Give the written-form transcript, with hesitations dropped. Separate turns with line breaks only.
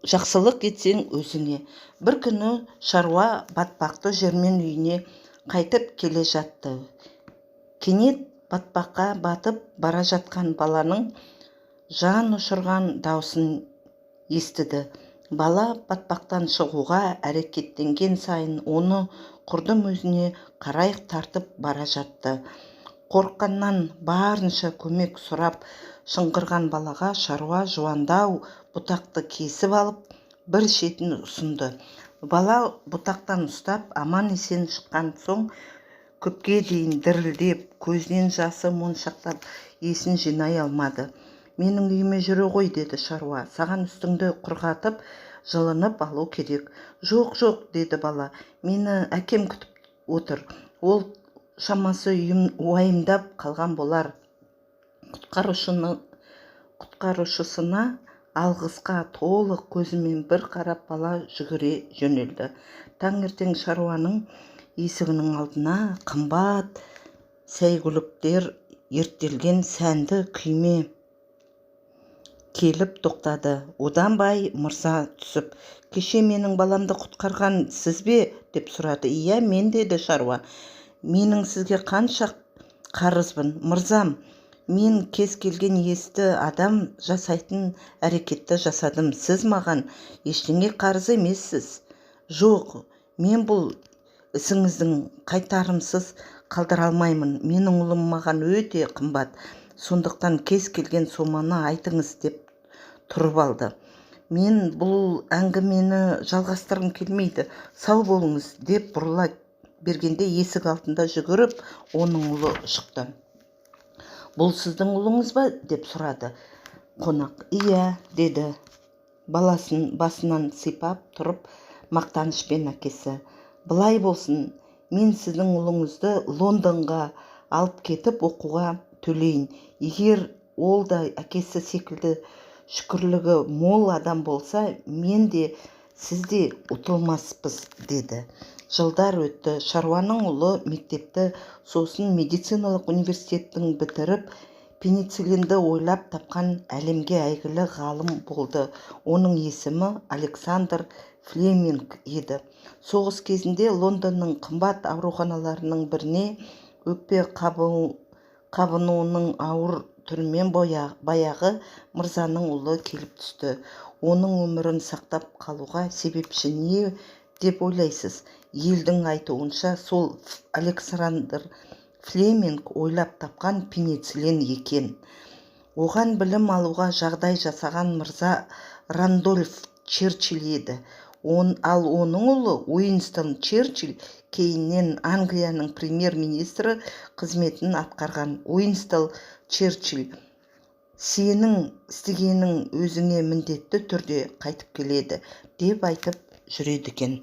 Жақсылық етсең өзіңе. Бір күні шаруа батпақты жермен үйіне қайтып келе жатты. Кенет батпаққа батып бара жатқан баланың жан ұшырған даусын естіді. Бала батпақтан шығуға әрекеттенген сайын, оны құрдым өзіне қарай тартып бара жатты. Қорыққаннан барынша көмек сұрап шыңғырған балаға шаруа жуандау бұтақты кесіп алып, бір шетін ұсынды. Бала бұтақтан ұстап, аман-есен шыққан соң, көпке дейін дірілдеп, көзінен жасы моншақтап, есін жинай алмады. «Менің үйіме жүре ғой, – деді шаруа. – Саған үстіңді құрғатып, жылынып алу керек». «Жоқ, жоқ, – деді бала. – Мені әкем күтіп отыр. Ол шамасы уайымдап қалған болар». Құтқарушысына алғысқа толы көзімен бір қарап, бала жүгіре жөнелді. Таңертең шаруаның есігінің алдына қымбат сәйгүліктер ерттелген сәнді күйме келіп тоқтады. Одан бай мырза түсіп, «Кеше менің баламды құтқарған сіз бе?» – деп сұрады. «Иә, мен», – деді шаруа. «Менің сізге қанша қарызбын?» «Мырзам, мен кез келген есті адам жасайтын әрекетті жасадым. Сіз маған ештеңе қарыз емессіз». «Жоқ, мен бұл ісіңіздің қайтарымсыз қалдыра алмаймын. Менің ұлым маған өте қымбат. Сондықтан кез келген соманы айтыңыз», – деп тұрып алды. «Мен бұл әңгімені жалғастырғым келмейді. Сау болыңыз», – деп бұрыла бергенде, есік алдында жүгіріп оның ұлы шықты. «Бұл сіздің ұлыңыз ба?» – деп сұрады қонақ. «Иә», – деді баласын басынан сипап тұрып мақтанышпен әкесі. «Былай болсын, мен сіздің ұлыңызды Лондонға алып кетіп, оқуға төлейін. Егер ол да әкесі секілді шүкірлігі мол адам болса, мен де, сіз де ұтылмаспыз», – деді. Жылдар өтті. Шаруаның ұлы мектепті, сосын медициналық университетін бітіріп, пенициллинді ойлап тапқан әлемге әйгілі ғалым болды. Оның есімі Александр Флеминг еді. Соғыс кезінде Лондонның қымбат ауруханаларының біріне өкпе қабынуының ауыр түрімен баяғы мырзаның ұлы келіп түсті. Оның өмірін сақтап қалуға себепші не деп ойлайсыз? Елдің айтуынша, сол Александр Флеминг ойлап тапқан пенициллин екен. Оған білім алуға жағдай жасаған мырза Рандольф Черчилль еді. Ал оның ұлы Уинстон Черчилль кейіннен Англияның премьер-министрі қызметін атқарған. Уинстон Черчилль: «Сенің істегенің өзіңе міндетті түрде қайтып келеді», – деп айтып жүреді екен.